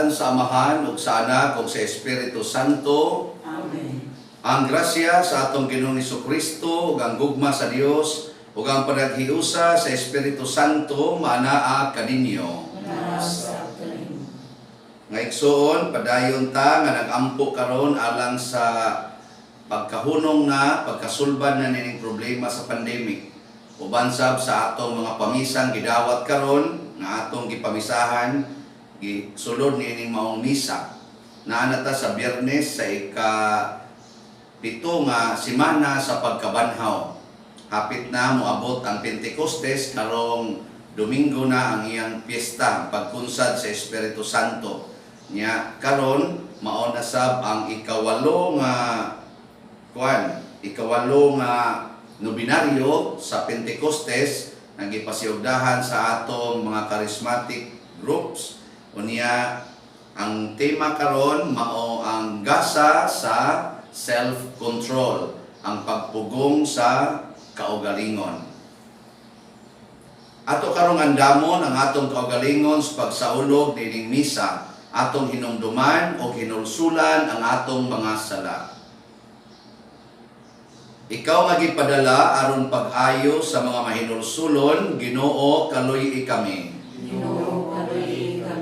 Sa ngalan sa Amahan ug sa Anak ug sa Espiritu Santo. Amen. Ang grasya sa atong Ginoong Kristo ug ang gugma sa Dios ug ang panaghiusa sa Espiritu Santo maanaa kaninyo. Sa kanimo. Nga igsuon, padayon ta nga nagampo karon alang sa pagkahunong na, pagkasulbad na nining problema sa pandemic. Uban sab sa atong mga pamisang gidawat karon nga atong gipamisahan gisulod niining maong misa. Naa na ta sa Biyernes sa ika-7 nga semana sa pagkabanhaw. Hapit na moabot ang Pentecostes, karong Domingo na ang iyang piyesta, ang pagkunsad sa Espiritu Santo. Nya karon mao na sab ang 8 nga kuan, 8 nga nobinaryo sa Pentecostes nga gipasiugdahan sa atong mga charismatic groups. Unya ang tema karon mao ang gasa sa self-control, ang pagpugong sa kaugalingon. Ato karong andamon ang atong kaugalingon sa pagsaulog nining misa, atong hinumduman o hinulsulan ang atong mga sala. Ikaw nga gipadala aron pag-ayo sa mga mahinulsulon, Ginoo, kaluy-i kami. Ginoo, kaluy-i kami.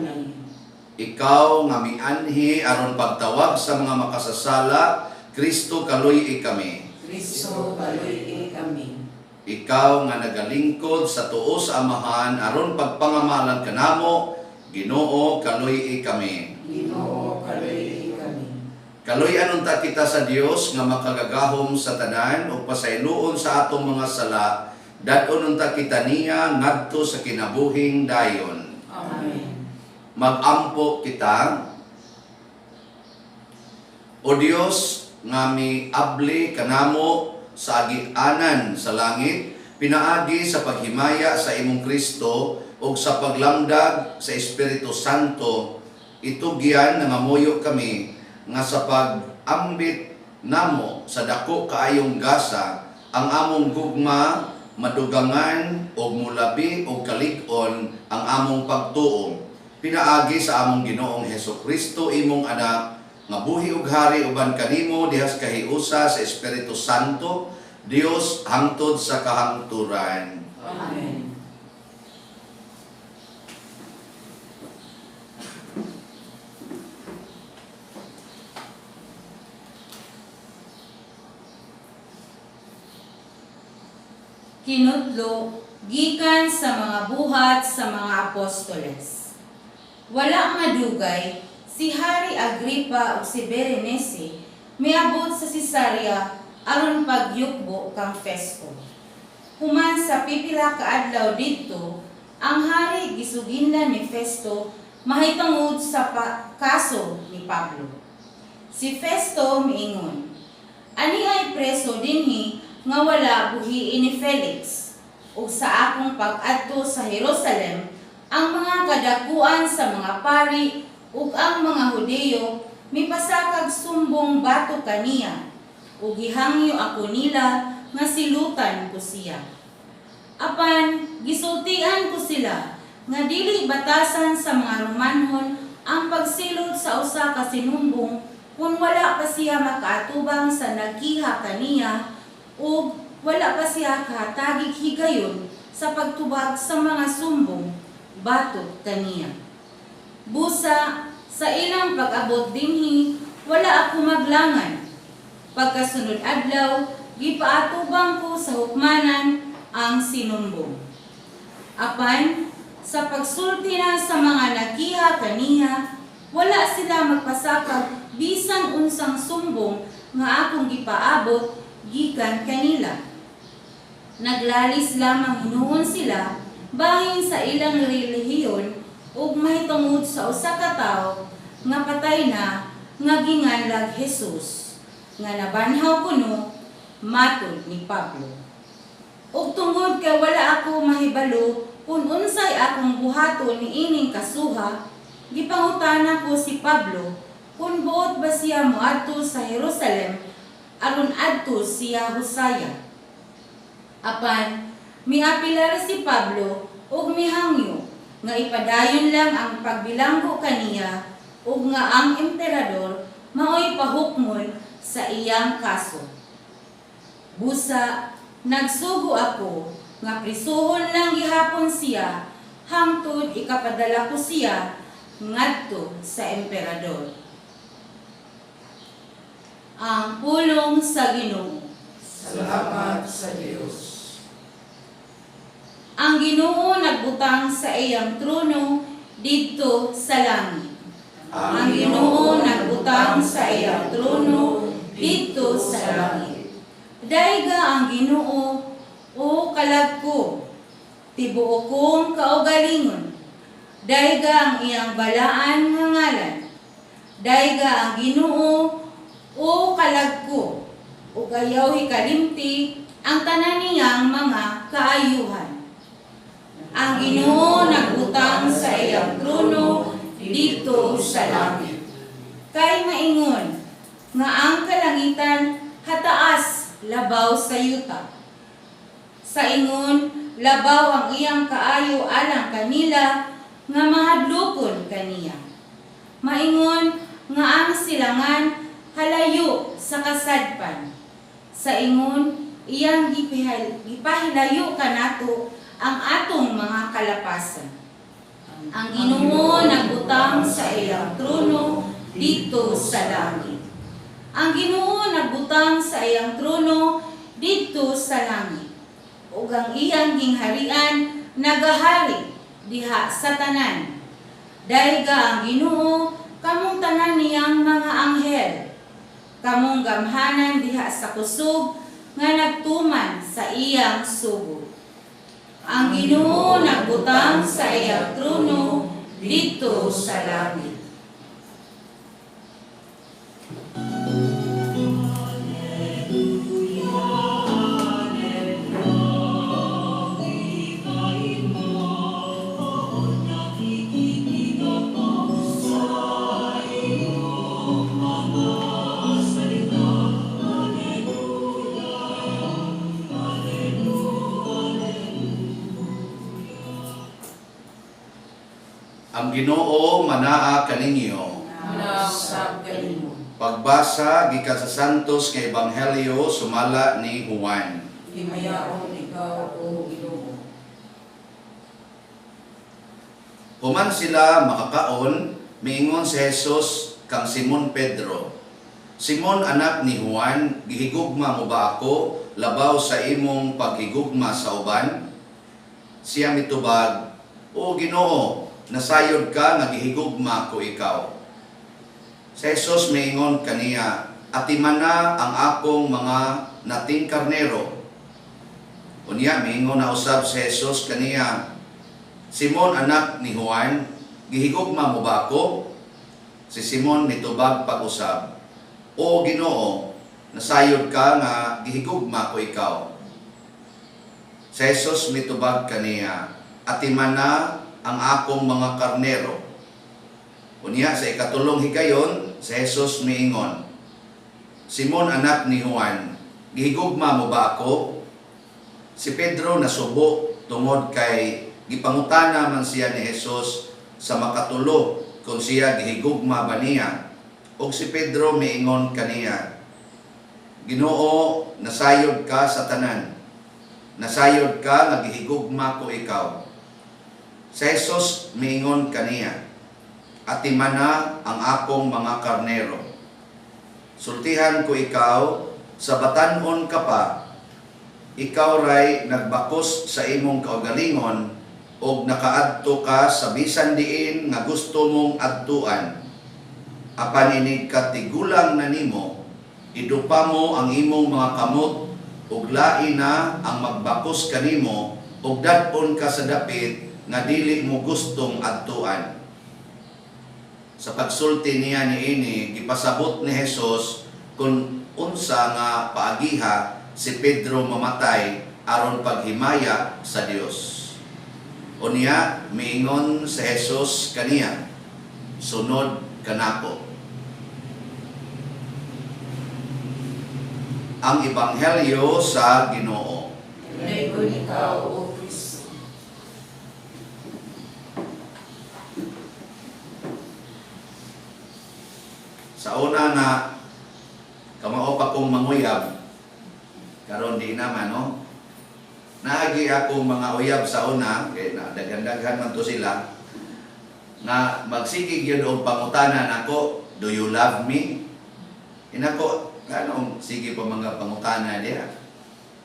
Ikaw nga mianhi aron pagtawag sa mga makasasala, Kristo, kaluy-i kami. Kristo, kaluy-i kami. Ikaw nga nagalingkod sa tuo sa Amahan aron pagpangamalan kanamo, Ginoo, kaluy-i kami. Ginoo, kaluy-i kami. Kaluy-an unta kita sa Dios nga makagagahom sa tanan ug pasayloon sa atong mga sala, dad-on unta kita niya ngadto sa kinabuhing dayon. Amen. Magampo kita. O Dios nga miabli kanamo sa agianan sa langit pinaagi sa paghimaya sa imong Kristo ug sa paglamdag sa Espiritu Santo, itugyan, nangamuyo kami nga sa pag-ambit namo sa dako kaayong gasa, ang among gugma madugangan og mulabi og kalig-on ang among pagtuo pinaagi sa among Ginoong Heso Kristo, imong anak, nga buhi ug hari uban kanimo dihas kahiusa sa Espiritu Santo, Dios, hangtod sa kahangturan. Amen. Kinutlo gikan sa mga Buhat sa mga Apostoles. Wala madugay, si Hari Agripa ug si Berenice miabot sa Cesarea aron pagyukbo kang Festo. Human sa pipila ka adlaw didto, ang hari gisuginlan ni Festo mahitungod sa kaso ni Pablo. Si Festo miingon, "Ani ay preso dinhi nga wala buhiin ni Felix. Ug sa akong pag-adto sa Jerusalem, ang mga kadakuan sa mga pari ug ang mga Hudiyo mipasakag sumbong batok kaniya, ug gihangyo ako nila nga silutan ko siya. Apan gisultian ko sila nga dili batasan sa mga Romanhon ang pagsilot sa usa ka sinumbong kung wala pa siya makaatubang sa nagkiha kaniya ug wala pa siya kahatagig higayon sa pagtubag sa mga sumbong batok kaniya. Busa, sa ilang pag-abot dinhi, wala ako maglangan. Pagkasunod adlaw, gipaatubang ko sa hukmanan ang sinumbong. Apan, sa pagsulti na sa mga nakiha kaniya, wala sila magpasakag bisan unsang sumbong nga akong gipaabot gikan kanila. Naglalis lamang hinuon sila bahin sa ilang relihiyon ug mahitungod sa usa ka tawo nga patay na nga ginganlag Jesus, nga nabanhaw kuno matud ni Pablo. Ug tungod kay wala ako mahibalo kung unsay akong buhaton niining kasuha, gipangutana ko si Pablo kung buot ba siya moadto sa Jerusalem aron adto siya husaya. Apan miapilar si Pablo ug mihangyo nga ipadayon lang ang pagbilanggo kaniya. ug nga ang emperador maoy pahukmon sa iyang kaso. Busa, nagsugo ako nga prisuhon lang gihapon siya hangtod ikapadala ko siya ngadto sa emperador. Ang pulong sa Ginoo. Salamat sa Dios. Ang Ginoo nagbutang sa iyang trono didto sa langit. Ang Ginoo nagbutang sa iyang trono didto sa langit. Dayga ang Ginoo, o kalag ko, tibuok kong kaugalingon. Dayga ang iyang balaan nga ngalan. Dayga ang Ginoo, o kalag ko, ug ayaw hikalimti ang tanan niyang mga kaayuhan. Ang Ginoo nagbutang sa iyang trono didto sa langit. Kay maingon nga ang kalangitan hataas labaw sa yuta. Sa ingon, labaw ang iyang kaayo alang kanila nga mahadlokon kaniya. Maingon nga ang silangan halayo sa kasadpan. Sa ingon, iyang gipahilayo kanato ang atong mga kalapasan. Ang Ginoo nagbutang sa iyang trono didto sa langit. Ang Ginoo nagbutang sa iyang trono didto sa langit. Ug ang iyang gingharian nagahari diha sa tanan. Dayga ang Ginoo kamong tanan niyang mga anghel. Kamong gamhanan diha sa kusog nga nagtuman sa iyang sugo. Ang Ginoo nagbutang sa iyang trono didto sa langit. Ang Ginoo manaa kaninyo. Manausap kanimo. Pagbasa gikan sa Santos nga Ebanghelyo sumala ni Juan. Himayaon ikaw, O Ginoo. Human sila makakaon, miingon si Jesus kang Simon Pedro. Simon, anak ni Juan, gihigugma mo ba ako labaw sa imong paghigugma sa uban? Siya mitubag, O Ginoo, nasayod ka nga gihigugma ko ikaw. Si Jesus miingon kaniya, Atimana ang akong mga nating karnero. Unya miingon na usab si Jesus kaniya, Simon, anak ni Juan, gihigugma mo ba ako? Si Simon mitubag pag-usab, O Ginoo, nasayod ka nga gihigugma ko ikaw. Si Jesus mitubag kaniya, Atimana ang akong mga karnero. Unya sa ikatulong higayon, si Jesus miingon, Simon, anak ni Juan, gihigugma mo ba ako? Si Pedro nasubo tungod kay gipangutana man siya ni Jesus sa makatulo kung siya gihigugma ba niya. Og si Pedro miingon kaniya, Ginoo, nasayod ka sa tanan. Nasayod ka nga gihigugma ko ikaw. Si Jesus miingon kaniya, Atimana ang akong mga karnero. Sultihan ko ikaw, sa batan-on ka pa, ikaw ray nagbakos sa imong kaugalingon og nakaadto ka sa bisan diin nga gusto mong adtuan. Apan inig katigulang na nimo, idupa mo ang imong mga kamot ug lain na ang magbakos kanimo ug dad-on ka sa dapit nga dili mo gustong adtuan. Sa pagsulti niya niini, gipasabot ni Jesus kung unsa nga paagiha si Pedro mamatay aron paghimaya sa Dios. Unya miingon si Jesus kaniya, sunod kanako. Ang Ebanghelyo sa Ginoo. Dayon ikaw, O Kristo. Sa una nga kamao pa kong manguyab, karon di naman, no? Naagi akong mga uyab sa una, kay na daghan-daghan man to sila, nga magsige gyud og pangutana nako, "Do you love me?" Inako, anong sige pa mga pangutana diha?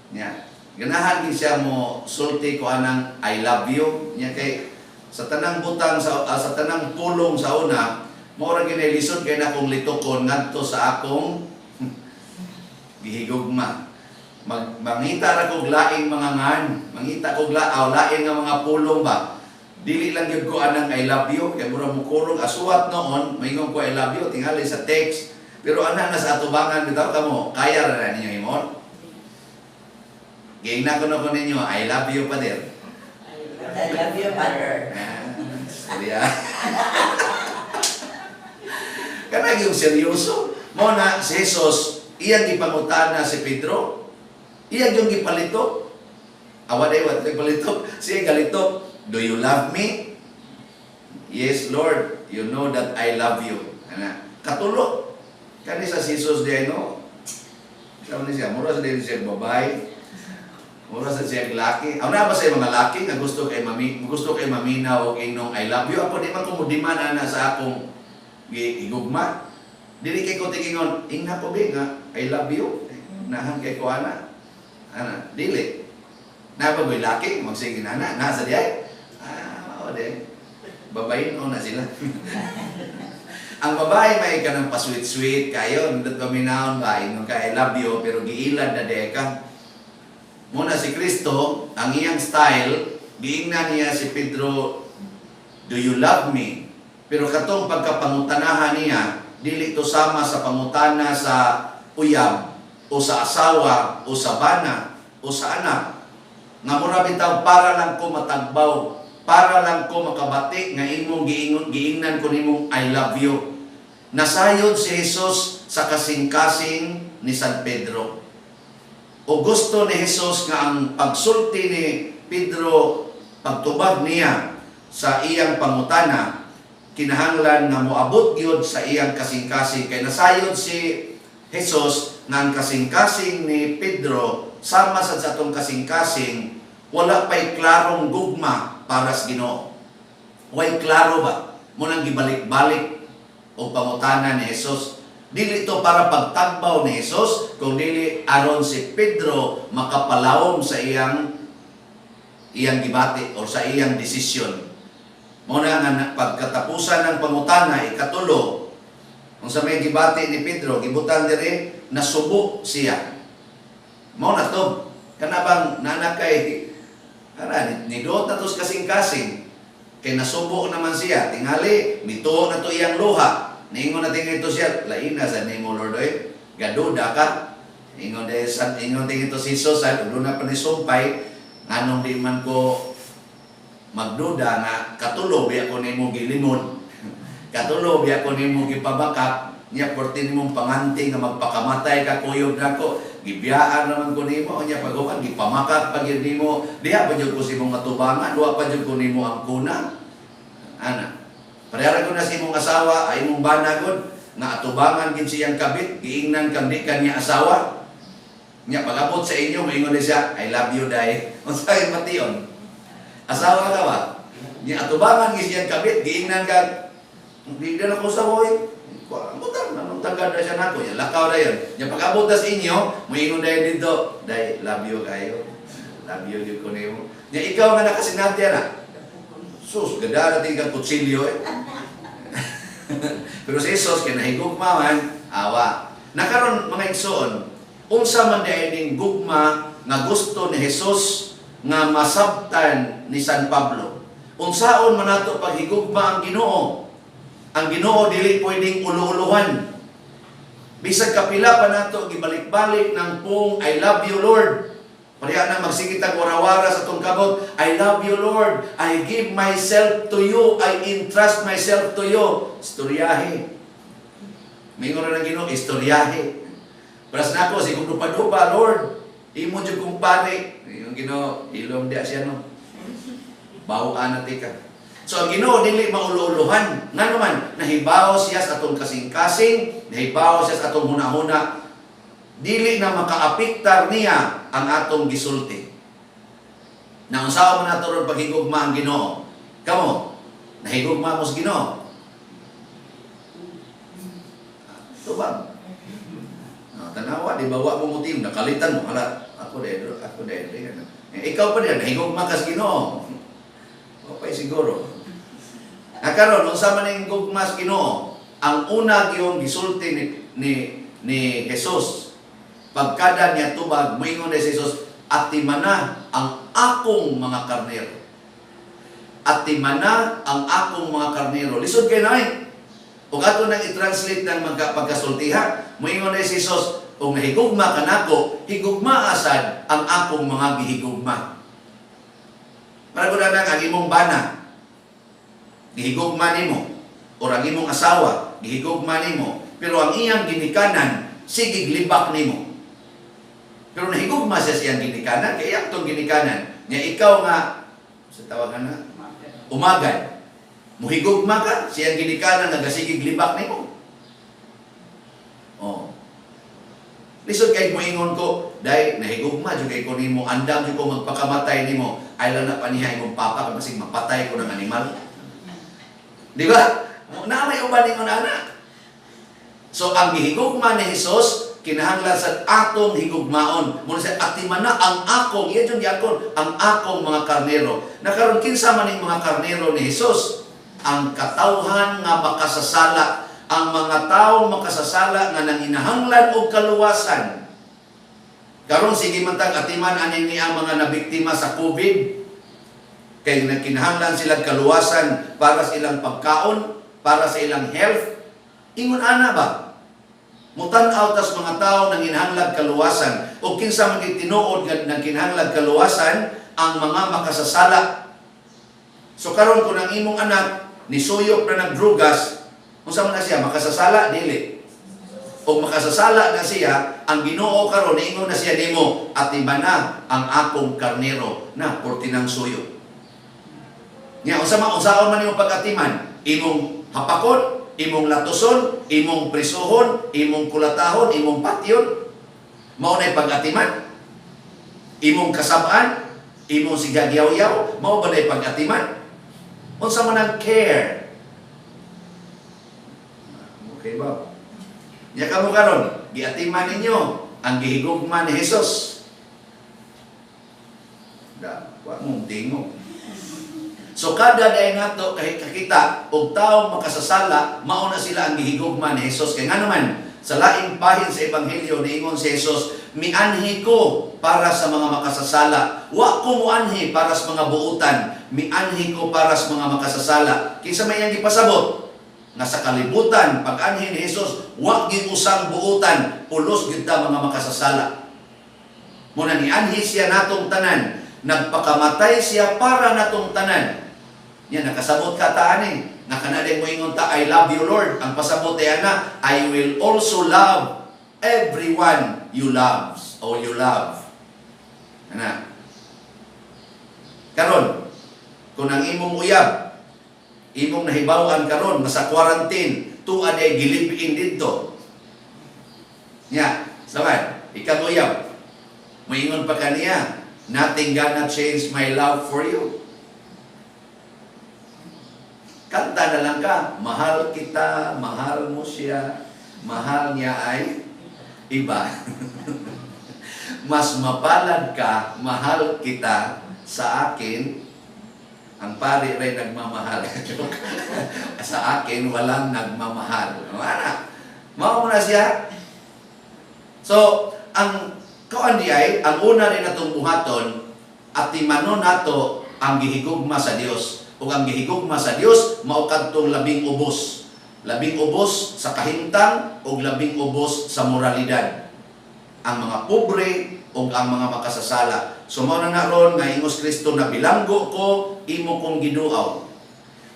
Nya, ganahan gid siya mo sulti ko anang "I love you." Nya kay sa tanang butang sa tanang pulong sa una, mao ra gyud lisod kay na akong litokon ngadto sa akong gihigugma. Mangita ra kog laing mga ngan, mangita kog laing nga mga pulong ba. Dili lang gyud ko anang "I love you" kay mura mo kurog asuwat noon, maingon ko "I love you" tingali sa text. Pero ana na sa atubangan bitaw kamo, kaya ra na ninyo himon. Giingna ko na ko ninyo, "I love you, Pader." I love you, Mother. Ah, istorya. Kanang yung seryoso. Mo na si Jesus, iyang gipangutana si Pedro. Iyang yung gipalito. Awa day, wat gipalito. Siya galito. "Do you love me?" "Yes, Lord. You know that I love you." Ana. Katulo. Kani sa Jesus di no? Sabi niya, mura sa din siya babae. Mura sa siya laki. Aw na ba sa mga laki nga gusto kay maminaw og inong "I love you"? Ako di man ko mo demand ana sa akong gigugma. Dili kay ko tigingon, "Ingna ko bi nga I love you. Nahan kay ko ana." Ana, dili. Na ba laki magsige na na nasa di ay. Ah, mao di. Babayin na sila. Ang babae may kanang pa-sweet-sweet kayo, nindot paminawon ba, ingon ka "I love you," pero giilad na de ka. Muna si Kristo, ang iyang style, giingnan niya si Pedro, "Do you love me?" Pero katong pagkapangutanahan niya, dili to sama sa pangutana sa uyab, o sa asawa, o sa bana, o sa anak. Nga mura bitaw para lang ko matagbaw, para lang ko makabati nga imong giingon, giingnan ko nimong "I love you." Nasayod si Jesus sa kasing-kasing ni San Pedro. O gusto ni Jesus nga ang pagsulti ni Pedro, pagtubag niya sa iyang pangutana, kinahanglan nga moabot gyud sa iyang kasing-kasing, kay nasayod si Jesus nga ang kasing-kasing ni Pedro sama sa atong kasing-kasing, wala pa'y klarong gugma para sa Ginoo. Way klaro ba? Munang gibalik-balik o pangutana ni Jesus. Dili to para pagtagbaw ni Jesus, kung dili aron si Pedro makapalawom sa iyang iyang gibati o sa iyang desisyon. Mao na nga pagkatapusan ng pangutana, ikatulo, kung sa may gibati ni Pedro, gibutan diri, nasubo siya. Mao na to. Kana bang nana kay kana ni na to sa kasing-kasing kay nasubo naman siya. Tingali mituo na to iyang luha. Niingon na tingin ito siya, "Laina sa nimo, Lord, oy. Gaduda ka." Ingon de sa ingon tingin ito si Jesus, ay na pa ni sumpay, nganong di man ko magduda nga katulo biya ko nimo gilimod. Katulo biya ko nimo gipabakak, nya porti nimong panganti nga magpakamatay ka kuyog nako. Gibiyaan naman ko nimo, nya paghuman gipamakak pa gyud nimo. Diha pa gyud ko sa imong matubangan, wa pa gyud ko nimo ang kuna. Ana. Parehara ko na sa imong asawa, ay imong bana gud, nga atubangan gid siyang kabit, giingnan kang di kanya asawa. Nya pag-abot sa inyo, maingon na siya, "I love you, day." Unsa kay mation? Asawa ka ba? Nya atubangan gid siyang kabit, giingnan ka, "Hindi na ako sa oy. Abutan, anong tagad na siya nako?" Nya lakaw na yun. Nya pag-abot na sa inyo, muingon dayon dito, "Day, love you kayo. Love you jud ko nimo." Nya ikaw nga nakasinati na. Sus, ganda natin kang kutsilyo eh. Pero si Jesus, kay nahigugma man, awa. Nakaron mga igsoon, unsa man diay ning gugma nga gusto ni Jesus nga masabtan ni San Pablo? Unsaon man nato paghigugma ang Ginoo? Ang Ginoo dili pwedeng ulo-uluhan. Bisag kapila pa nato gibalik-balik ng pung "I love you, Lord." Pareha na magsigit ang warawara sa atong kamot, "I love you, Lord. I give myself to you. I entrust myself to you." Istoryahe. Mingon na ng Ginoo, istoryahe. Paras nako, si kung dupa-dupa, "Lord, imo jud kong pare." Yung Ginoo, ilong diya siya no. Bawaan na tika. So ang Ginoo dili maulo-ulohan. Ngano man, nahibaw siya sa atong kasing-kasing, nahibaw siya sa atong hunahuna. Dili na makaapektar niya ang atong gisulti. Na unsaon man nato ron paghigugma ang Ginoo? Kamo, nahigugma mo sa Ginoo? Tubag. Ah, tanawa, di ba wa mo mutim, nakalitan mo, hala, ako dahil, ako dahil, ano. Eh, ikaw pa din, nahigugma ka sa Ginoo. Okay siguro. Na karon, unsa man ning gugma sa Ginoo? Ang una giyong gisulti ni Jesus, pagkada niya tubag, moingon ni si Jesus, "Atimana ang akong mga karnero. Atimana ang akong mga karnero." Lisod kay na eh. Ug ato nang i-translate ng mga pagkasultiha, moingon ni si Jesus, "Kung nahigugma ka nako, higugma asad ang akong mga gihigugma." Para ko na ang imong bana, gihigugma nimo, o ang imong asawa, gihigugma nimo, pero ang iyang ginikanan, sige libak nimo. Pero nahigugma siya sa iyang ginikanan, kay iyang tong ginikanan, nya ikaw nga, sa tawagan na, umagad, muhigugma ka, siyang ginikanan, nagasigig libak nimo. Oh. Lisod kay moingon ko, "Day, nahigugma jud kay ko nimo, andam jud ko magpakamatay nimo," ay lang na paniha imong papa kay basig mapatay ko ng animal. Di ba? Naa may uban ingon ana. So ang gihigugma ni Jesus kinahanglan sa atong higugmaon. Muna sa atimana ang akong, iya jud gyakon, ang akong mga karnero. Nakaron, kinsa man ning mga karnero ni Jesus? Ang katawhan nga makasasala, ang mga tawo makasasala nga nanginahanglan og kaluwasan. Karon sige man tag atiman ani ni ang mga nabiktima sa COVID kay nagkinahanglan sila kaluwasan para sa ilang pagkaon, para sa ilang health. Ingon ana ba? Mutan-aw tas mga tao nanginahanglan kaluwasan o kinsa man gyud tinuod nga nagkinahanglan kaluwasan? Ang mga makasasala. So karon, kung ang imong anak nisuyop na nagdrugas, unsa man na siya, makasasala dili? O makasasala na siya, ang Ginoo karon niingon na siya nimo, "Atimana ang akong karnero na purti ng suyo." Nya unsa man, unsaon man imong pag-atiman? Imong hapakon, imong latuson, imong prisuhon, imong kulatahon, imong patyon. Mao na pag-atiman. Imong kasab-an, imong sigagyaw-yaw, mao ba na pag-atiman? Unsa man ang care? Okay ba? Nya kamo karon, giatiman ninyo ang gihigugma ni Jesus. Da, wa mong tingog. So kada day nato kahit kakita og tawo makasasala, mao na sila ang gihigugma ni Jesus. Kay ngano man, sa laing bahin sa ebanghelyo niingon si Jesus, "Mianhi ko para sa mga makasasala. Wa ko muanhi para sa mga buutan, mianhi ko para sa mga makasasala." Kinsa may iyang gipasabot? Nga sa kalibutan, pag-anhi ni Jesus, wa gyud usang buutan, pulos gyud ta mga makasasala. Muna nianhi siya natong tanan, nagpakamatay siya para natong tanan. Yan, nakasabot ka ta ani. Nga kana mo ingon ta, "I love you, Lord." Ang pasabot ay ana, "I will also love everyone you loves or you love." Ana. Karon, kung ang imong uyab, imong nahibaw-an karon nga sa quarantine, tuwa day gilib-in didto. Nya, samad, ikaw uyab, moingon pa kaniya, "Nothing gonna change my love for you." Kanta na lang ka, "Mahal kita, mahal mo siya, mahal niya ay iba." Mas mapalad ka, mahal kita, sa akin, ang pari rin nagmamahal. Joke. Sa akin, walang nagmamahal. Wala. Mao mo na siya. So, ang kuan di ay, ang una rin natong buhaton, atimanon nato ang gihigugma sa Dios. Ug ang gihigugma sa Dios mao kadtong labing ubos. Labing ubos sa kahimtang ug labing ubos sa moralidad. Ang mga pobre ug ang mga makasasala. So mao na nga ron nga ingos Kristo na bilanggo ko, imo kong giduaw.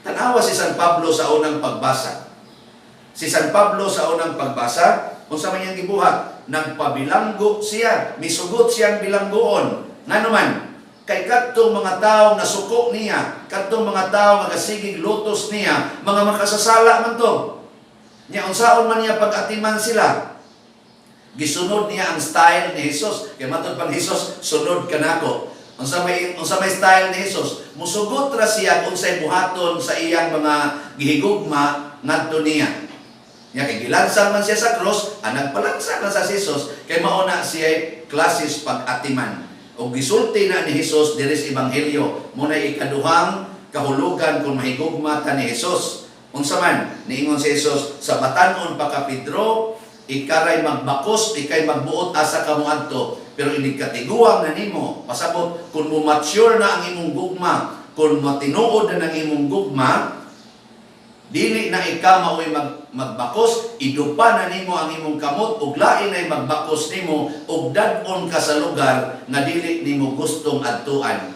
Tanawa si San Pablo sa unang pagbasa. Si San Pablo sa unang pagbasa, unsa man iyang gibuhat? Nagpabilanggo siya, misugot siyang bilanggoon. Ngano man? Kay kadtong mga tao nasuko niya, kadtong mga tao nga gasigig lutos niya, mga makasasala man to. Nya unsaon man niya pag-atiman sila? Gisunod niya ang style ni Jesus. Kay matod pang Jesus, "Sunod ka nako." Unsa may style ni Jesus? Musugot ra siya kung unsay buhaton sa iyang mga gihigugma ngadto niya. Nya kay gilansang man siya sa cross, ang nagpalansang na sa Jesus, kay mao na siya klases pag-atiman. Og gisulti na ni Jesus diri sa Ebanghelyo, mao na ikaduhang kahulugan kung mahigugma ta ni Jesus. Unsa man, niingon si Jesus, "Sa batan-on pa ka, Pedro, ikaray magbakos, ikay magbuot asa ka moadto, pero inig katiguang na nimo." Pasabot, kung mo mature na ang imong gugma, kung matinuod na ang imong gugma, dili na ikaw mao'y magbakos, idupa na nimo ang imong kamot, ug lain ay magbakos nimo, ug dad-on ka sa lugar nga dili nimo gustong adtuan.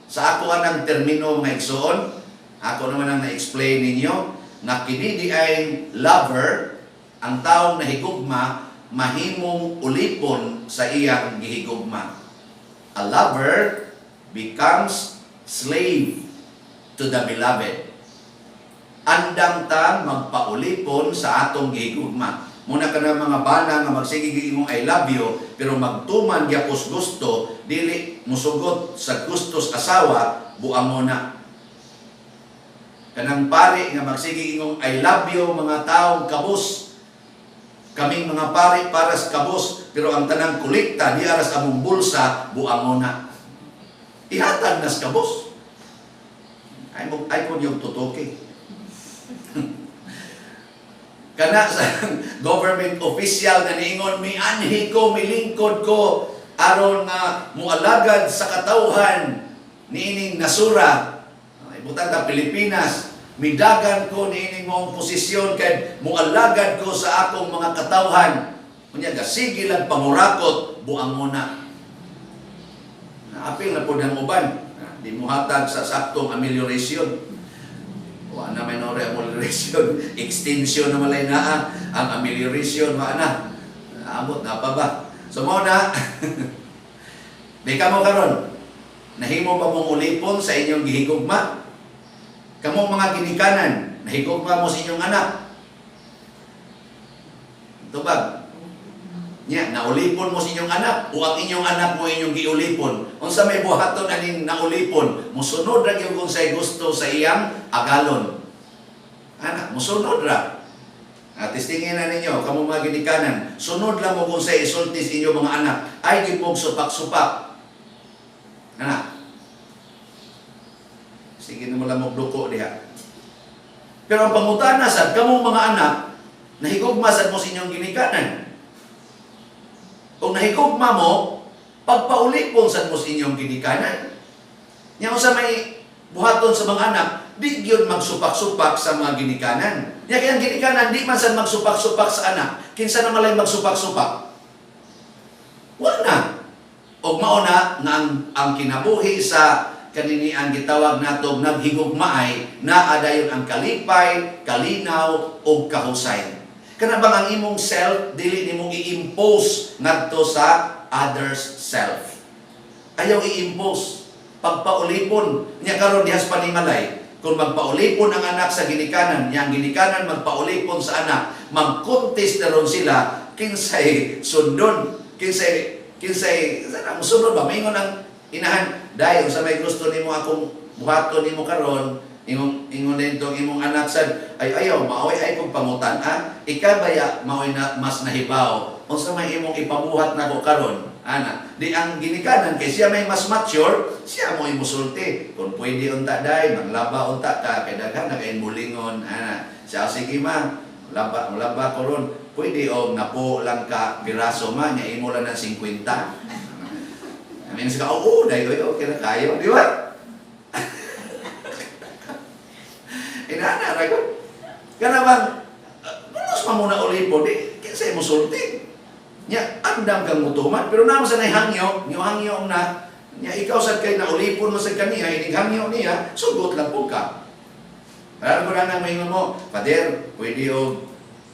Sa ako anang termino, mga igsoon, ako naman ang na-explain ninyo, nga kini di ay lover, ang taong nahigugma, mahimong ulipon sa iyang gihigugma. A lover becomes slave to the beloved. Andam ta magpaulipon sa atong gihigugma. Mao na kana mga bana nga magsige imong "I love you" pero magtuman gyapos gusto, dili musugot sa gustos asawa, buang mo na. Kanang pari nga magsige ingong "I love you" mga taong kabus. Kaming mga pari para sa kabus, pero ang tanang kolekta di aras among bulsa, buang mo na. Ihatag nas kabus. Ay mo ay ko yung tutuki. Kana sa government official nga niingon, "Mianhi ko, milingkod ko aron nga mualagad sa katawhan niining nasura." Ay, butang ta Pilipinas, "Midagan ko niining mong posisyon kay mualagad ko sa akong mga katawhan." Unya gasige lang pangurakot, buang mo na. Naapil na po ng uban. Di mo hatag sa saktong amelioration. Wa na minor amelioration, extension na malay naa ang amelioration, wa na. Amot na pa ba? So mao na. Di ka mo karon. Nahimo ba mong ulipon sa inyong gihigugma? Kamo mga ginikanan, nahigugma mo sa inyong anak? Tubag. Nya, naulipon mo sa inyong anak o ang inyong anak mo inyong giulipon? Unsa may buhaton aning naulipon? Musunod ra gyud kung say gusto sa iyang agalon. Anak, musunod ra. At testingin na ninyo, kamo mga ginikanan, sunod lang mo kung say isulti sa inyong mga anak, ay gyud mong supak-supak. Anak. Sige na mo lang duko diha. Pero ang pangutana sad, kamong mga anak, nahigugma sad mo sa inyong ginikanan? Kung nahigugma mo, pagpaulipon sad mo sa inyong ginikanan? Nya unsa may buhaton sa mga anak, di gyud magsupak-supak sa mga ginikanan. Nya kaya ang ginikanan di man sad magsupak-supak sa anak, kinsa na malay magsupak-supak? Wala na. Og mao na nga ang kinabuhi sa kanini ang gitawag nato naghigugmaay naa dayon ang kalipay, kalinaw ug kahusay. Kana bang ang imong self dili nimo i-impose ngadto sa others self? Ayaw i-impose. Pagpaulipon niya karon diha sa panimalay. Kung magpaulipon ang anak sa ginikanan, niya ang ginikanan magpaulipon sa anak, mag-contest na ron sila kinsay sundon, kinsay sana musunod ba. Maingon ang inahan, "Dahil sa may gusto nimo akong buhaton nimo karon." Ingon din tong imong anak sad, "Ay ayaw, maoy ay kong pangutan ah, ikaw baya maoy na mas nahibaw unsa may imong ipabuhat nako karon?" Ana di ang ginikanan kay siya may mas mature, siya mo musulti, "Kung pwede unta, day, manglaba unta ka kay daghan na kay mulingon." Ana siya, "Sige ma, laba, mulaba ko ron. Pwede og napo lang ka piraso, ma, nya imo lang ng 50." I mean, ka, "Oo, dahil okay na kayo," di ba? Inana, ra ko. Kana bang, punos pa muna ulipon, di, kinsay mo sulti? Nya, andam kang mutuman, pero naman sa hangyo, nyo hangyo na, nya ikaw sad kay naulipon mo sa kaniya, inig hangyo niya, sugot lang po ka. Kaya ko na nang maingon mo, "Pader, pwede og,"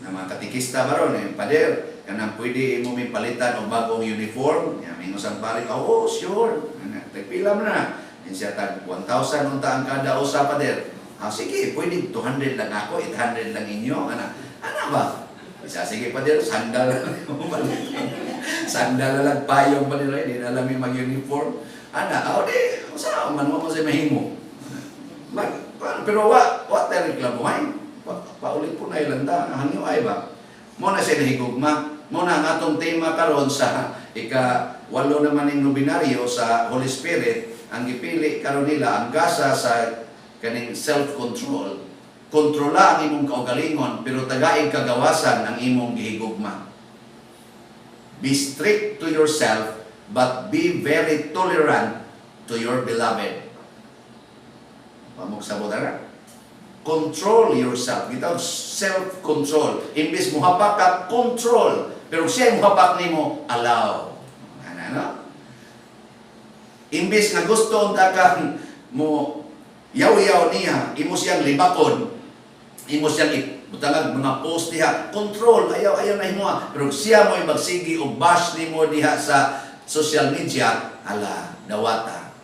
na mga katikista ba ron, eh, "Pader, Kanang pwede imo mi palitan og bagong uniform. Ya, mingon sang pari, "Oh, sure." Ana, tagpila man na? Yan siya, tag 1,000 unta ang kada usa, pader. "Ah, sige, pwede 200 lang ako, 800 lang inyo." Ana, ana ba? Isa, "Sige, pader, sandal lang. Sandal na lang, payong pa nila, hindi na alam yung mag-uniform." Ana, oh, di, sa man mo sa mahimo. Mag, pero wa tayo reklamo ay. Paulit po na ilan ta, hangyo ay ba? Mao na siya nahigugma. Mao na ang atong tema karon sa ika-8 naman ning nobinaryo sa Holy Spirit, ang gipili karon nila ang gasa sa kaning self-control. Kontrola ang imong kaugalingon, pero tagaig kagawasan ang imong gihigugma. Be strict to yourself, but be very tolerant to your beloved. Pamugsabot na. Control yourself. Gitawag self-control. Imbes muhapak ka, control. Pero siya muhapak nimo, allow. Ano, ano? Imbes nga gusto unta kang mo yaw-yaw niya, imo siyang libakon, imo siyang butangag mga post diha, control, ayaw, ayaw na himo. Pero siya mo magsigi og bash nimo diha sa social media, ala, dawata.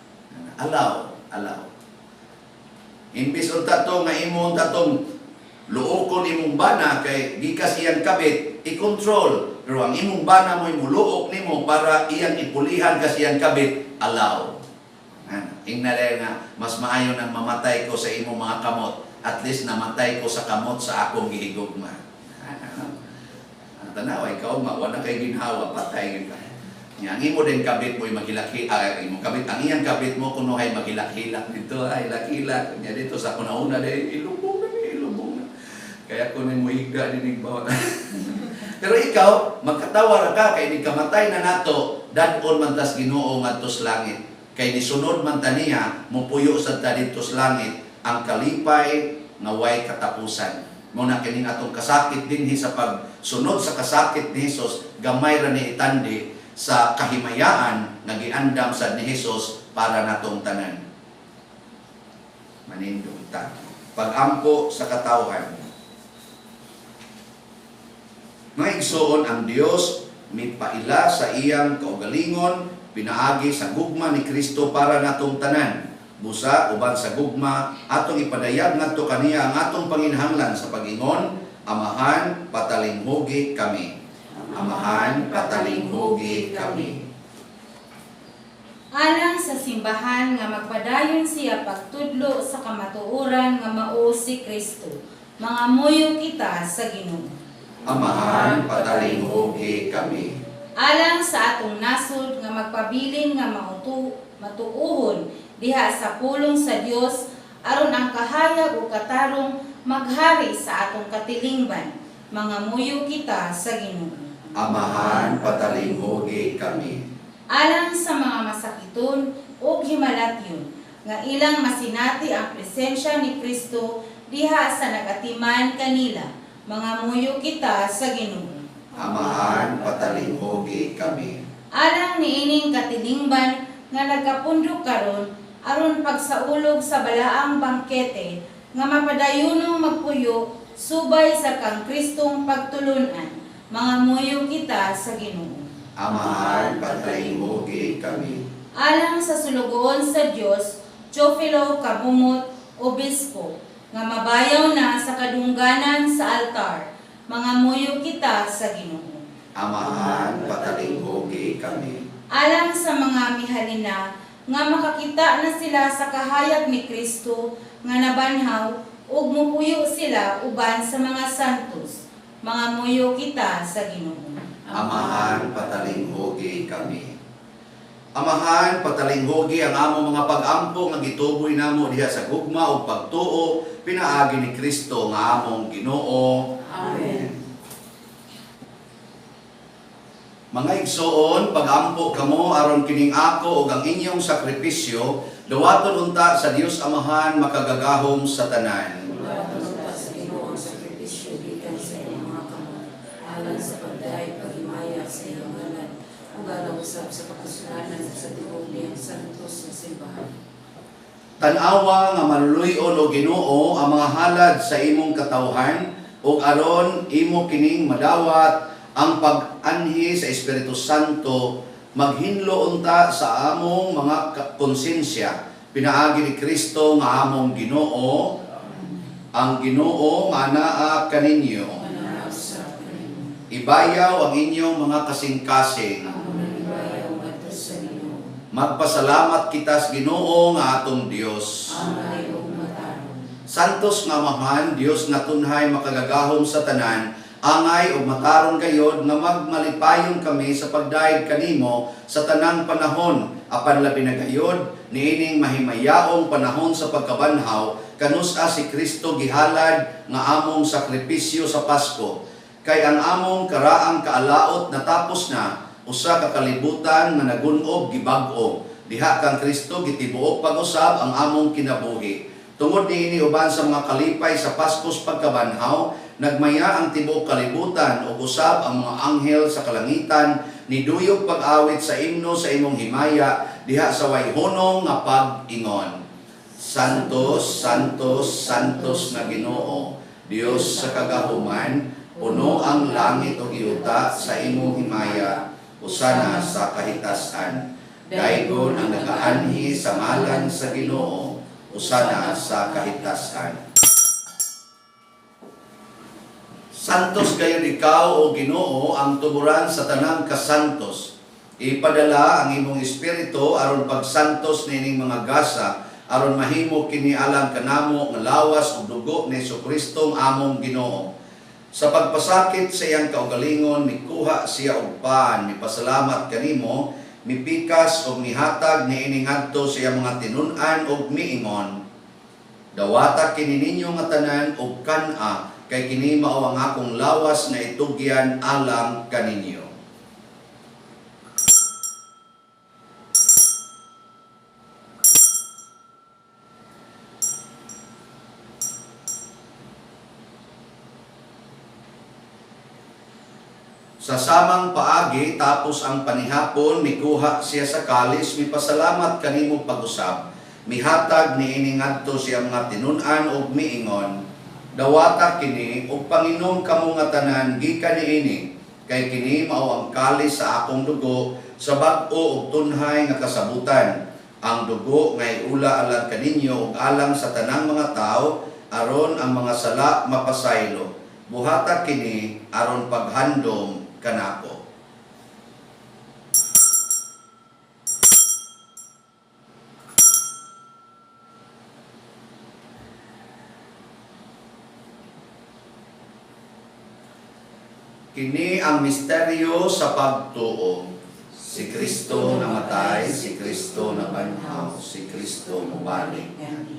Allow, allow. Imbis unta to nga imo unta tong luokon imong bana kay gikas iyang kabit, i-control. Pero ang imong bana mo muluok nimo para iyang ipulihan kasi iyang kabit, allow. Ingna dahil nga, mas maayo nang mamatay ko sa imong mga kamot. At least namatay ko sa kamot sa akong gihigugma. Ano? Ang tanaw, ikaw, wala kay ginhawa, patay gyud ka. Nya, ang imo din kabit mo maghilak, imong kabit, ang iyang kabit mo kuno ay maghilak-hilak dito, ay hilak-hilak. Nya dito sa kuna-una dahil ilubong na ni, ilubong na. Kaya ko na mo higa dinig bawat. Pero ikaw, magkatawa ra ka kay ni kamatay na nato, dad-on man tas Ginoo ngadto sa langit. Kay nisunod man ta niya, mupuyo sad ta didto sa langit ang kalipay nga way katapusan. Mao na kining atong kasakit dinhi sa pagsunod sa kasakit ni Hesus, gamay ra ni itandi sa kahimayaan nga giandam sad ni Hesus para natong tanan. Manindog ta. Pagampo sa katawhan. Mga igsoon, ang Dios mipaila sa iyang kaugalingon pinaagi sa gugma ni Kristo para natong tanan. Busa uban sa gugma atong ipadayag ngadto kaniya ang atong panginahanglan sa pag-ingon, "Amahan, patalinghugi kami. Amahan, patalinghugi kami." Alang sa simbahan nga magpadayon siya pagtudlo sa kamatuoran nga mao si Kristo. Mangamuyo kita sa Ginoo. Amahan, patalinghugi kami. Alang sa atong nasod nga magpabilin nga matuohon diha sa pulong sa Dios aron ang kahayag ug katarong maghari sa atong katilingban. Mangamuyo kita sa Ginoo. Amahan, patalinghugi kami. Alang sa mga masakiton ug himalatyon nga ilang masinati ang presensya ni Kristo diha sa nagatiman kanila. Mangamuyo kita sa Ginoo. Amahan, patalinghugi kami. Alang niining katilingban nga nagkapundok karon aron pagsaulog sa balaang bangkete nga mapadayunong magpuyo subay sa kang Kristong pagtulunan. Mangamuyo kita sa Ginoo. Amahan, patalinghugi kami. Alang sa sulugoon sa Dios, Teofilo Kabumot, Obispo, nga mabayaw na sa kadungganan sa altar. Mangamuyo kita sa Ginoo. Amahan, patalinghugi kami. Alang sa mga mihalina nga makakita na sila sa kahayag ni Kristo nga nabanhaw ug mupuyo sila uban sa mga santos. Mangamuyo kita sa Ginoo. Amahan, patalinghugi kami. Amahan, patalinghugi ang among mga pag-ampo nga gituboy namo diha sa gugma ug pagtuo pinaagi ni Kristo nga among Ginoo. Amen. Mga igsoon, pag-ampo kamo aron kining ako ug ang inyong sakripisyo dawaton unta sa Dios Amahan makagagahom sa tanan. Dawaton unta sa Ginoo ang sakripisyo gikan sa iyong mga kamot, alang sa pagdayeg paghimaya sa iyang ngalan, ug alang usab sa kapuslanan sa tibuok niyang santos nga simbahan. Tan-awa nga maluluy-on, o Ginoo, ang mga halad sa imong katawhan ug aron imo kining madawat. Ang pag-anhi sa Espiritu Santo maghinlo unta sa among mga konsensya pinaagi ni Kristo nga among Ginoo. Ang Ginoo manaa kaninyo. Manaa usab kanimo. Ibayaw ang inyong mga kasing-kasing. Among ibayaw ngadto sa Ginoo. Magpasalamat kita sa Ginoo nga atong Dios. Angay ug matarong. Santos nga Amahan, Dios nga tunhay makagagahom sa tanan, angay ug matarong gayod nga magmalipayon kami sa pagdayeg kanimo sa tanang panahon, apan labi na gayod niining mahimayaong panahon sa pagkabanhaw, kanus-a si Kristo gihalad nga among sakripisyo sa Pasko. Kay ang among karaang kaalaot natapos na, usa ka kalibutan nga nagun-ob gibag-o. Diha kang Kristo gitibuok pag-usab ang among kinabuhi. Tungod niini uban sa mga kalipay sa Paskos pagkabanhaw, nagmaya ang tibuok kalibutan ug usab ang mga anghel sa kalangitan niduyog pag-awit sa imno sa imong himaya diha sa wayhonong nga pag-ingon. Santos, Santos, Santos na Ginoo, Dios sa kagahuman, puno ang langit ug yuta sa imong himaya, usana sa kahitasan. Daygon ang nagaanhi sa ngalan sa Ginoo, usana sa kahitasan. Santos gayon ikaw o Ginoo ang tuburan sa tanang kasantos. Ipadala ang imong espiritu aron pagsantos nining mga gasa aron mahimo kini alang kanamo nga lawas ug dugo ni Hesus among Ginoo. Sa pagpasakit sa iyang kaugalingon, mikuha siya og pan, mipasalamat kanimo, mipikas og mihatag niini ngadto sa iyang mga tinun-an og miingon. Dawata kini ninyo nga tanan og kan-a, kay kini mao ang akong lawas nga itugyan alang kaninyo. Sa samang paagi, tapos ang panihapon, mikuha siya sa kalis, mipasalamat kanimo pag-usab. Mihatag niini ngadto siya mga tinun-an og miingon. Dawata kini og panginom kamo nga tanan gikan niini, kay kini mao ang kalis sa akong dugo sa bag-o ug tunhay nga kasabutan. Ang dugo nga iula alang kaninyo ug alang sa tanang mga tawo aron ang mga sala mapasaylo. Buhata kini aron paghandom kanako. Kini ang misteryo sa pagtuo. Si Kristo namatay, si Kristo nabanhaw, si Kristo mubalik. Amen.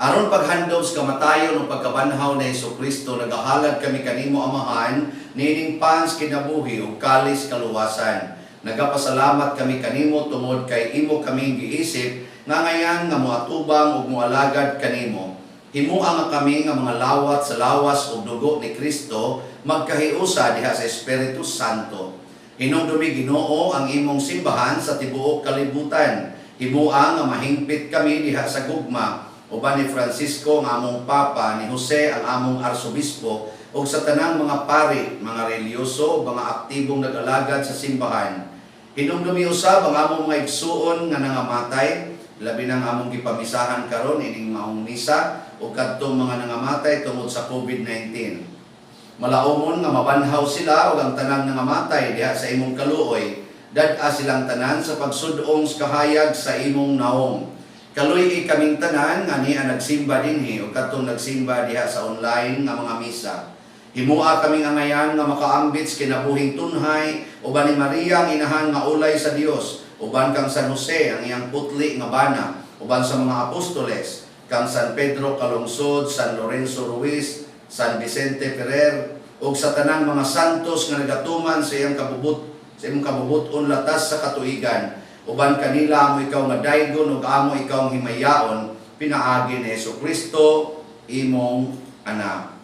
Aron paghandom sa kamatayon o pagkabanhaw ni Kristo, nagahalad kami kanimo Amahan, nining pans kinabuhi ug kalis kaluwasan. Nagapasalamat kami kanimo tungod kay imo kaming giisip nga ngayan nga moatubang ug moalagad kanimo. Himua nga kami nga mga lawat sa lawas ug dugo ni Kristo magkahiusa diha sa Espiritu Santo. Hinumdumi, Ginoo, ang imong simbahan sa tibuok kalibutan. Himua nga mahingpit kami diha sa gugma uban ni Francisco ang among Papa, ni Jose ang among Arsobispo, ug sa tanang mga pari, mga relihiyoso, mga aktibong nag-alagad sa simbahan. Hinumdumi usab ang among mga igsuon nga nangamatay, labi nang among gipamisahan karon ining maong misa ug kadtong mga nangamatay tungod sa COVID-19. Malaumon nga mabanhaw sila ug ang tanang nangamatay diha sa imong kaluoy. Dad-a silang tanan sa pagsud-ong sa kahayag sa imong naong. Kaluy-i kaming tanan nga nia nagsimba dinhi ug kadtong nagsimba diha sa online nga mga misa. Himua kaming angayan nga makaambit sa kinabuhing tunhay uban ni Maria ang inahan nga ulay sa Dios, uban kang San Jose ang iyang putli nga bana, uban sa mga apostoles, kang San Pedro Calungsod, San Lorenzo Ruiz, San Vicente Ferrer, ug sa tanang mga santos nga nagatuman sa iyang kabubut sa imong kabubut-on latas sa katuigan. Uban kanila amo ikaw nga daygon ug amo ikaw ang himayaon pinaagi ni Kristo imong anak.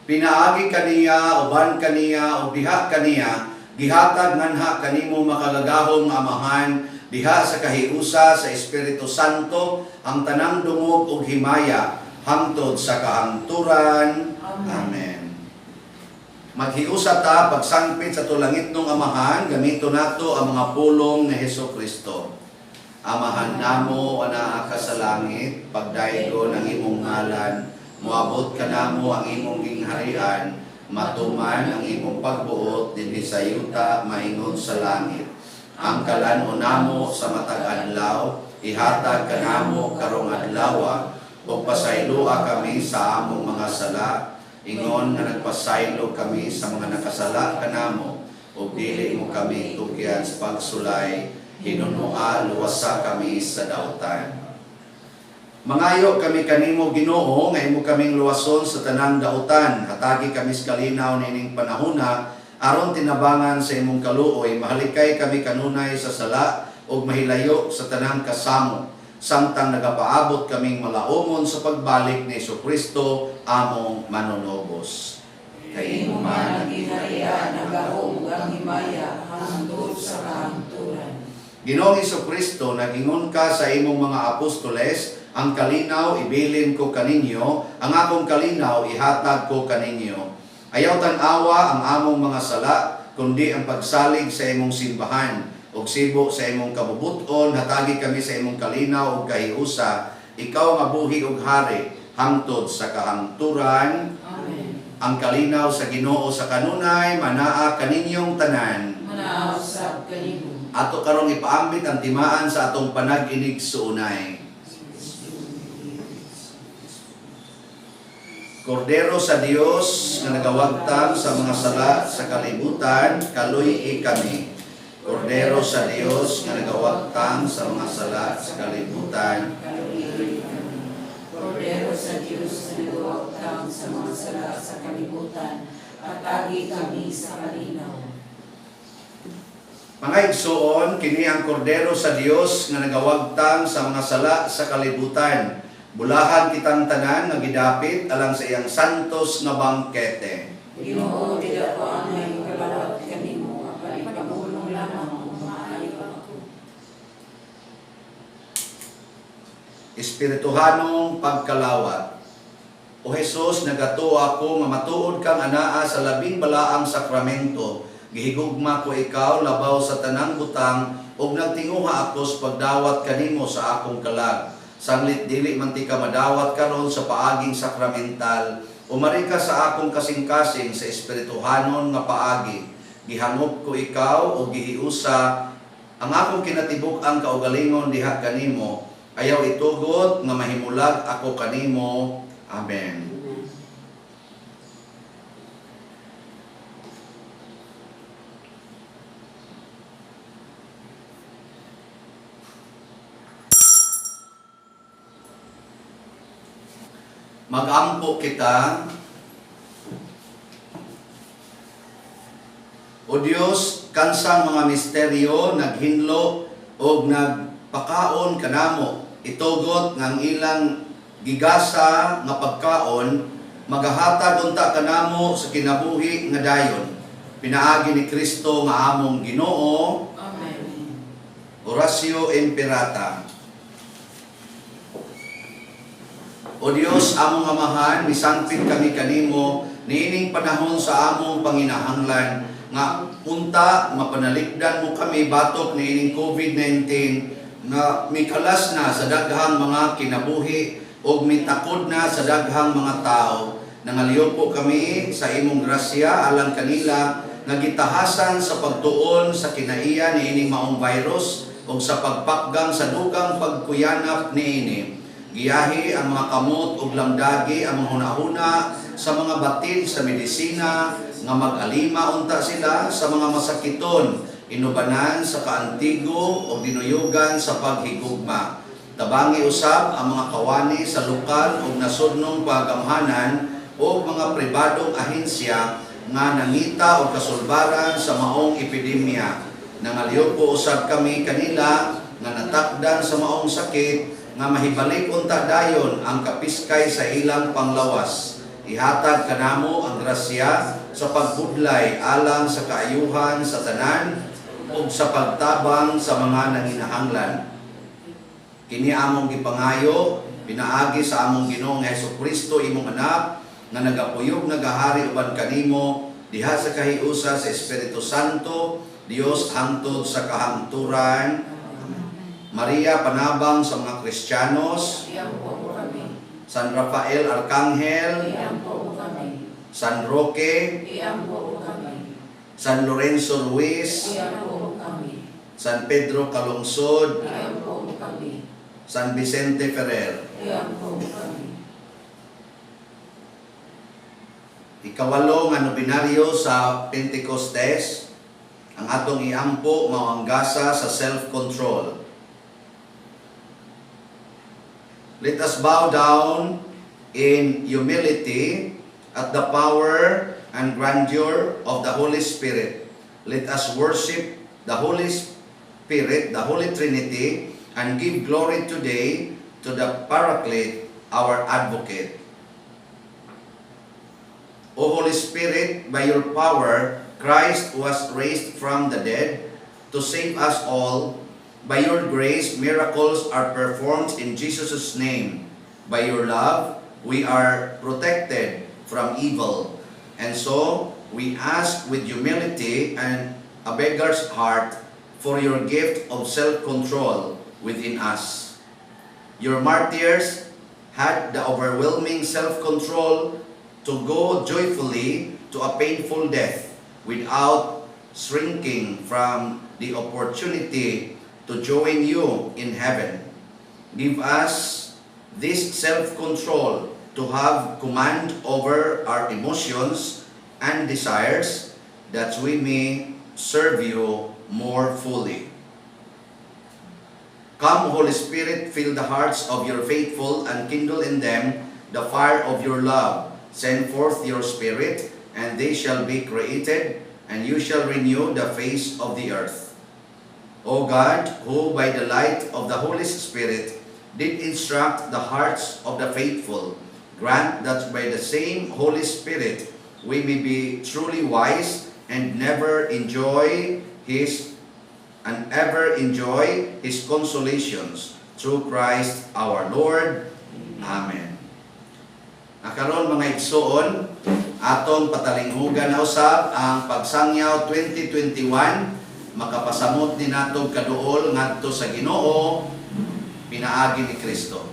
Pinaagi kaniya, uban kaniya, ug diha kaniya, gihatag nganha kanimo makagagahom nga Amahan, diha sa kahiusa sa Espiritu Santo, ang tanang dungog ug himaya, hangtod sa kahangturan. Amen. Amen. Maghiusa ta pagsangpit sa tulangitnong Amahan, gamito nato ang mga pulong ni Heso Kristo. Amahan namo anaa ka sa langit, pagdaygo ng imong ngalan, moabot ka namo ang imong gingharian, matuman ang imong pagbuot dinhi sa yuta maingon sa langit. Ang kalan-on namo sa matag adlaw, ihatag kanamo karong adlawa, ug pasayloa kami sa among mga sala, ingon nga nagpasaylo kami sa mga nakasala kanamo, ug dili mo kami tugyan sa pagsulay, hinunua luwasa kami sa dautan. Mangayo kami kanimo, Ginoo, nga imo kaming luwason sa tanang dautan. Hatagi kami sa kalinaw niining panahona aron tinabangan sa imong kaluoy mahalikay kami kanunay sa sala ug mahilayo sa tanang kasamo samtang nagapaabot kaming malaumon sa pagbalik ni Kristo among manunubos. Kay Imo imo man man ang gingharian, ang gahom ug ang himaya, hangtod sa kahangturan. Ginoong Kristo, nagingon ka sa imong mga apostoles, "Ang kalinaw ibilin ko kaninyo, ang akong kalinaw ihatag ko kaninyo." Ayaw tan-awa ang among mga sala, kundi ang pagsalig sa imong simbahan ug sibo sa imong kabubuton, hatagi kami sa imong kalinaw ug kahiusa, ikaw nga buhi ug hari hangtod sa kahangturan. Amen. Ang kalinaw sa Ginoo sa kanunay manaa kaninyong tanan. Manaa usab kanimo. Ato karong ipaambit ang timaan sa atong panag-inig suunay. Kordero sa Dios nga nagawagtang sa mga sala sa kalibutan, kaluy-i kami. Kordero sa Dios nga nagawagtang sa mga sala sa kalibutan, Kaluy-i kami. Kordero sa Dios na nagawagtang sa mga sala sa kalibutan, hatagi kami sa kalinaw. Mga igsoon, kini ang kordero sa Dios nga nagawagtang sa mga sala sa kalibutan. Bulahan kitang tanan nga gidapit alang sa iyang santos nga bangkete. Ginoo, dili ako angay makalawat kanimo, apan ipamulong lamang ug maayo ako. Espirituhanong pagkalawat. O Jesus, nagatuo ako nga matuod kang anaa sa labing balaang sakramento. Gihigugma ko ikaw labaw sa tanang butang ug nagtinguha ako sa pagdawat kanimo sa akong kalag. Sanglit dili man ti ka madawat karon sa paaging sakramental, umari ka sa akong kasing-kasing sa espirituhanon nga paagi. Gihangop ko ikaw o gihiusa ang akong kinatibuk-ang kaugalingon diha kanimo. Ayaw itugot nga mahimulag ako kanimo. Amen. Magampo kita. O Dios, kansang mga misteryo naghinlo og nagpakaon kanamo. Itugot nga ang ilang gigasa nga pagkaon magahatag unta kanamo sa kinabuhi nga dayon. Pinaagi ni Kristo nga among Ginoo. Amen. Oratio Imperata. O Dios, among Amahan, misangpit kami kanimo niining panahon sa among panginahanglan nga unta mapanalikdan mo kami batok niining COVID-19 nga mikalas na sa daghang mga kinabuhi ug mitakod na sa daghang mga tao. Nangaliw kami sa imong grasya alang kanila nga gitahasan sa pagtuon sa kinaiya niining maong virus ug sa pagpakgang sa dugang pagkuyanap niini. Giyahi ang mga kamot ug lamdagi ang mga hunahuna sa mga batid sa medisina nga mag-alima unta sila sa mga masakiton, inubanan sa kaantigo o dinuyugan sa paghigugma. Tabangi usab ang mga kawani sa lokal ug nasudnong pagamhanan o mga pribadong ahensya nga nangita og kasulbaran sa maong epidemya. Nangaliw po usab kami kanila nga natakdan sa maong sakit nga mahibalik unta dayon ang kapiskay sa ilang panglawas. Ihatag kanamo ang grasya sa pagbudlay alang sa kaayuhan sa tanan ug sa pagtabang sa mga nanginahanglan. Kini among gipangayo pinaagi sa among Ginoong Hesus Kristo, imong anak, nga nagapuyog nagahari uban kanimo Diha sa kahiusa sa Espiritu Santo, Dios hangtod sa kahangturan. Maria, panabang sa mga Kristiyanos. Iampo mo kami. San Rafael Arcangel, Iampo mo kami. San Roque, Iampo mo kami. San Lorenzo Ruiz, Iampo mo kami. San Pedro Calungsod, Iampo mo kami. San Vicente Ferrer. Iampo mo kami. Ikawalo nga nobinaryo sa Pentecostes, ang atong iampo mao ang gasa sa self-control. Let us bow down in humility at the power and grandeur of the Holy Spirit. Let us worship the Holy Spirit, the Holy Trinity, and give glory today to the Paraclete, our Advocate. O Holy Spirit, by your power, Christ was raised from the dead to save us all. By your grace, miracles are performed in Jesus' name. By your love, we are protected from evil. And so, we ask with humility and a beggar's heart for your gift of self-control within us. Your martyrs had the overwhelming self-control to go joyfully to a painful death without shrinking from the opportunity to join you in heaven. Give us this self-control to have command over our emotions and desires, that we may serve you more fully. Come, Holy Spirit, fill the hearts of your faithful and kindle in them the fire of your love. Send forth your Spirit, and they shall be created, and you shall renew the face of the earth. O God, who by the light of the Holy Spirit did instruct the hearts of the faithful, grant that by the same Holy Spirit we may be truly wise and ever enjoy his consolations, through Christ our Lord. Amen. Karon, mga igsoon, atong patalinghugan na usab ang pagsangyaw 2021, makapasamot ni natong kaduol ngadto sa Ginoo pinaagi ni Kristo.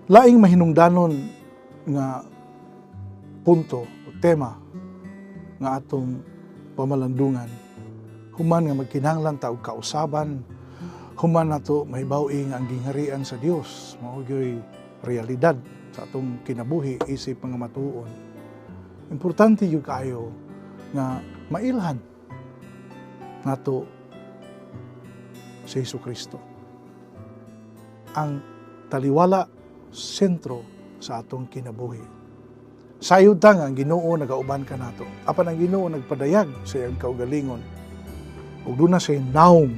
Laing mahinungdanon nga punto o tema nga atong pamalandungan human nga magkinahanglan ta og kausaban, human nato mahibaw-i nga ang gingharian sa Dios mao gyoy realidad sa atong kinabuhi isip mga matuon. Importante gyud kaayo nga mailhan nato si Hesus Kristo, ang taliwala, sentro sa atong kinabuhi. Sayod ta nga ang Ginoo nagauban kanato. Apan ang Ginoo nagpadayag sa iyang kaugalingon. Ug duna siya naong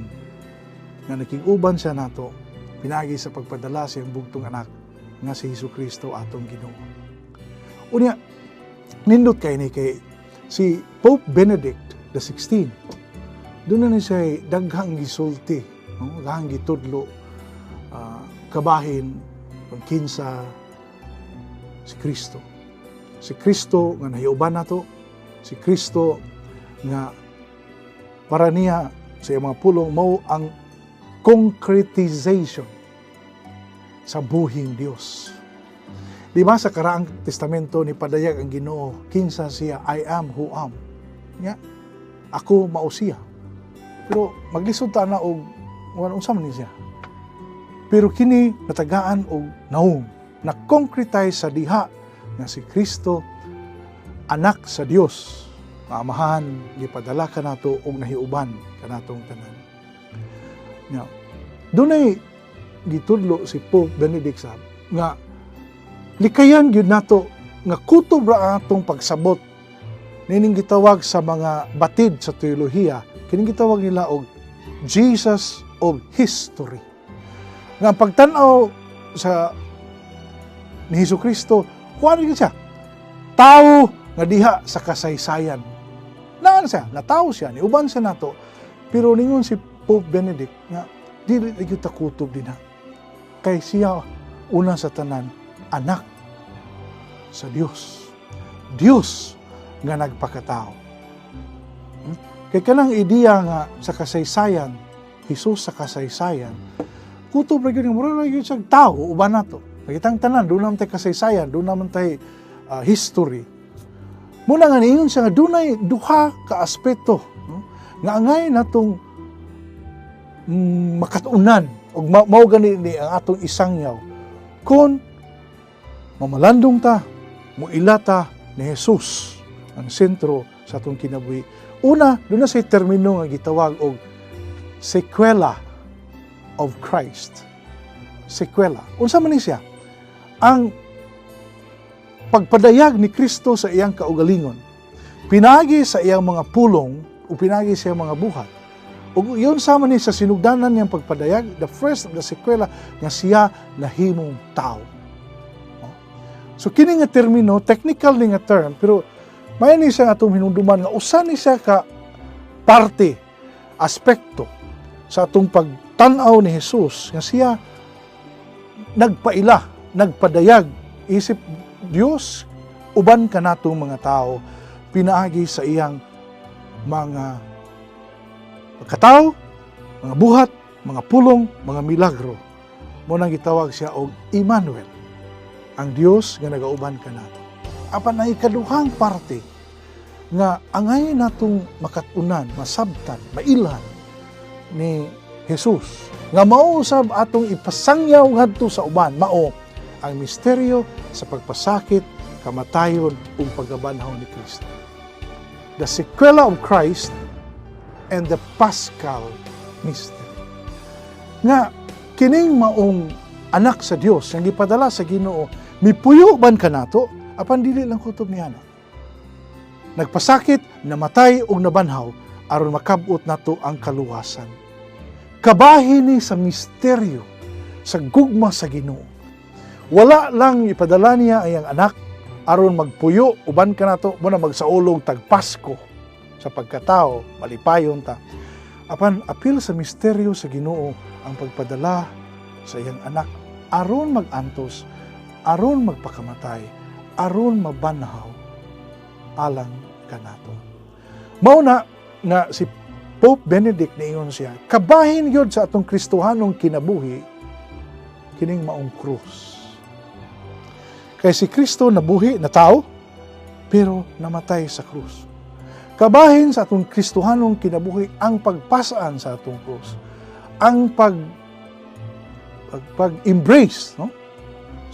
nga nakig-uban siya nato pinaagi sa pagpadala sa iyang bugtong anak nga si Hesus Kristo atong Ginoo. Unya, nindot kay ni kay si Pope Benedict the 16, duna ni siya daghang gisulti, no? Daghang gitudlo kabahin kung kinsa si Kristo. Si Kristo nga nahiuban nato, si Kristo nga para niya sa iyang mga pulong mao ang concretization sa buhing Dios. Di ba sa Karaang Testamento ni padayag ang Ginoo kinsa siya, "I am who am." Nya, ako mao siya. Pero maglisod ta na og wala unsa man ni siya. Pero kini natagaan og naong na concretize sa diha nga si Kristo, anak sa Dios nga Amahan, gipadala kanato og nahiuban kanatong tanan. Nya, dunay gitudlo si Pope Benedict sab nga likayan gyud nato nga kutob ra atong pagsabot. Nining gitawag sa mga batid sa teolohiya, kining gitawag nila og Jesus of history. Nga ang pagtan-aw sa ni Hesus Kristo, kuan gyud siya. Tao nga diha sa kasaysayan. Naan siya, natawo siya, niuban siya nato. Pero ningon si Pope Benedict nga dili gyud ta kutob dinha. Kay siya una sa tanan anak sa Dios. Dios nga nagpakatao. Kay kanang ideya nga sa kasaysayan, Hesus sa kasaysayan, kutob ra gyud nga mura ra gyud siyang tao uban nato. Nakitang tanan, doon naman tay kasaysayan, doon naman tay history. Muna nga niingon siya nga dunay duha ka aspeto, no? Nga angay natong makatunan og mao gani ni ang atong isangyaw kon mamalandong ta, muila ta ni Jesus ang sentro sa atong kinabuhi. Una, doon na say termino nga gitawag og sequela of Christ. Sequela. Unsa man ni siya? Ang pagpadayag ni Kristo sa iyang kaugalingon, pinagi sa iyang mga pulong o pinagi sa iyang mga buhat. Ug yun sama ni sa sinugdanan niyang pagpadayag, the first of the sequela nga siya nahimong tao. No? So kini nga termino, technical ni nga term, pero may ni siya atong hinumduman nga usa ni siya ka parte, aspekto sa atong pagtan-aw ni Jesus nga siya nagpaila, nagpadayag isip Dios uban kanatong mga tao pinaagi sa iyang mga pagkatao, mga buhat, mga pulong, mga milagro. Mo nang gitawag siya og Emmanuel, ang Dios nga nagauban kanato. Apan ang ikaduhang parte nga angay natong makatunan, masabtan, mailhan ni Jesus nga mao usab atong ipasangyaw ngadto sa uban, mao ang misteryo sa pagpasakit, kamatayon ug pagkabanhaw ni Kristo. The sequela of Christ and the Paschal mystery. Nga kining maong anak sa Dios nga gipadala sa Ginoo, mipuyo ban kanato apan dili lang kutob niya na. Nagpasakit, namatay ug nabanhaw aron makab-ot nato ang kaluwasan. Kabahin ni sa misteryo sa gugma sa Ginoo. Wala lang ipadala niya ang iyang anak aron magpuyo uban kanato mo na magsaulog tag Pasko sa pagkatao, malipayon ta. Apan apil sa misteryo sa Ginoo ang pagpadala sa iyang anak aron magantos, aron magpakamatay, aron mabanhaw alang kanato. Mao na nga si Pope Benedict niingon siya, kabahin gyud sa atong Kristohanong kinabuhi kining maong krus. Kay si Kristo nabuhi na tao, pero namatay sa krus. Kabahin sa atong Kristohanong kinabuhi ang pagpasaan sa atong krus. Ang pag-embrace, no,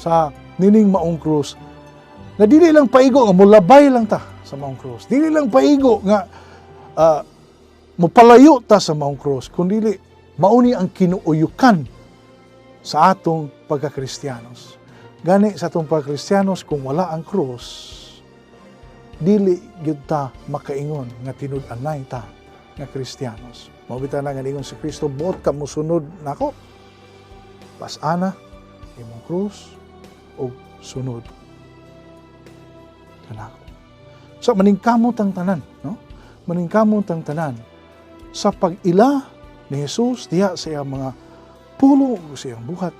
sa nining maong krus. Nga dili lang paigo nga mulabay lang ta sa maong krus. Dili lang paigo nga mopalayo ta sa maong krus, kundi mauni ang kinuuyukan sa atong pagkakristiyanos. Gani sa atong pagkakristiyanos, kung wala ang krus, dili gyud ta makaingon nga tinud-anay ta nga Kristiyanos. Mao bitaw na nga niingon si Kristo, buot ka mosunod nako, pas-ana imong krus ug sunod kanako. So maningkamot ang tanan, no? Maningkamot ang tanan sa pag-ila ni Jesus diha sa iyang mga pulong ug sa iyang buhat.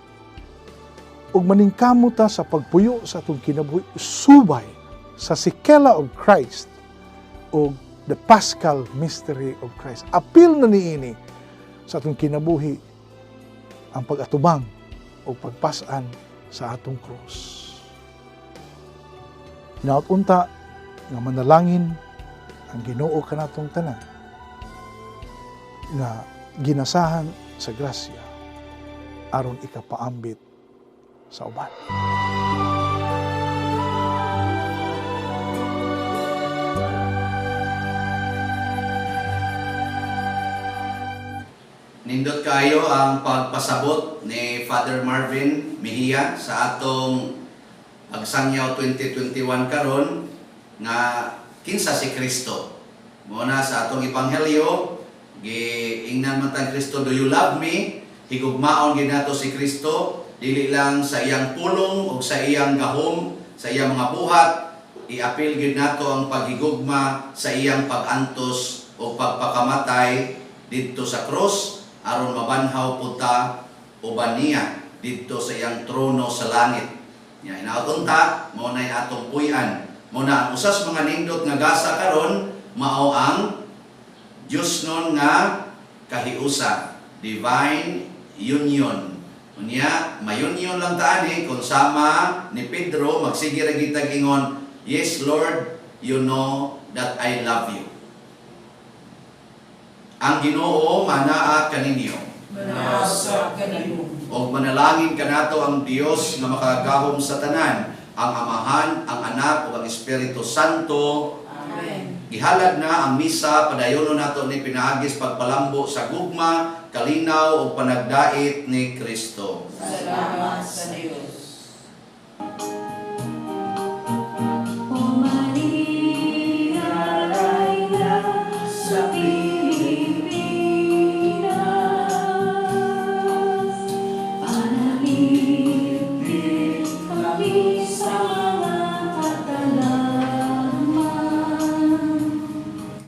Ug maningkamot ta sa pagpuyo sa atong kinabuhi subay sa sequela of Christ o the Paschal mystery of Christ. Apil na niini sa atong kinabuhi ang pag-atubang o pagpasan sa atong krus. Hinaot unta nga manalangin ang Ginoo kanatong tanan nga ginasahan sa grasya aron ikapaambit sa uban. Nindot kayo ang pagpasabot ni Father Marvin Mejia sa atong Pagsangyaw 2021 karon nga Kinsa si Kristo? Mao na sa atong ebanghelyo, giingnan man tang Kristo, "Do you love me?" Higugmaon gyud nato si Kristo, dili lang sa iyang pulong o sa iyang gahom, sa iyang mga buhat, iapil gyud nato ang paghigugma sa iyang pag-antos o pagpakamatay didto sa krus aron mabanhaw pud ta uban niya didto sa iyang trono sa langit. Nya hinaot unta mao nay atong puy-an. Mao na ang usas mga nindot nga gasa karon mao ang Diyosnon nga kahiusa, divine union. Unya, mayunion lang ta ani kung sama ni Pedro magsige ra kitag ingon, "Yes Lord, you know that I love you." Ang Ginoo manaa kaninyo. Manaa usab kanimo. Og manalangin kanato ang Dios nga makagagahom sa tanan, ang Amahan, ang Anak ug ang Espiritu Santo. Amen. Gihalad na ang misa, padayonon nato ni pinaagi sa pagpalambo sa gugma, kalinaw ug panagdait ni Kristo. Salamat sa Dios.